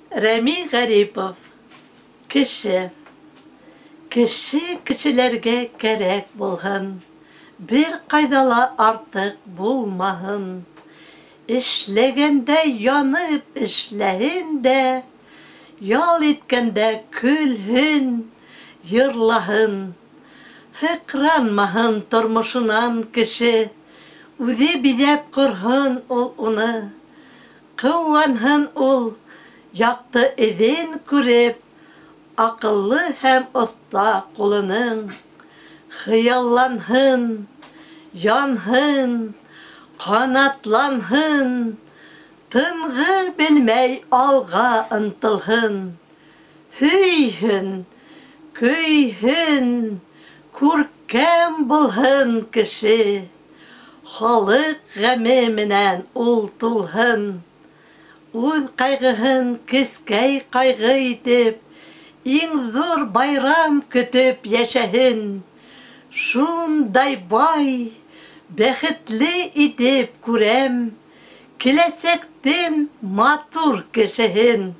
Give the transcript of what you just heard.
Рәми Ғәрипов. Кеше. Кеше кешеләргә кәрәк булһын, бер ҡайҙа ла артыҡ булмаһын. Эшләгәндә янып эшләһен дә, ял иткәндә көлһөн, йырлаһын. Һыҡранмаһын тормошонан кеше, үҙе биҙәп ҡорһон ул уны. Ҡыуанһын ул яҡты эҙен күреп, аҡыллы һәм оҫта ҡулының. Хыялланһын, янһын, ҡанатланһын, тынғы белмәй алға ынтылһын. Һөйһөн, көйһөн, күркәм булһын кеше, халыҡ ғәме менән ул тулһын. Үҙ ҡайғыһын кескәй ҡайғы итеп, иң ҙур байрам көтөп йәшәһен. Шундай бай, бәхетле итеп күрәм киләсәктең матур кешеһен.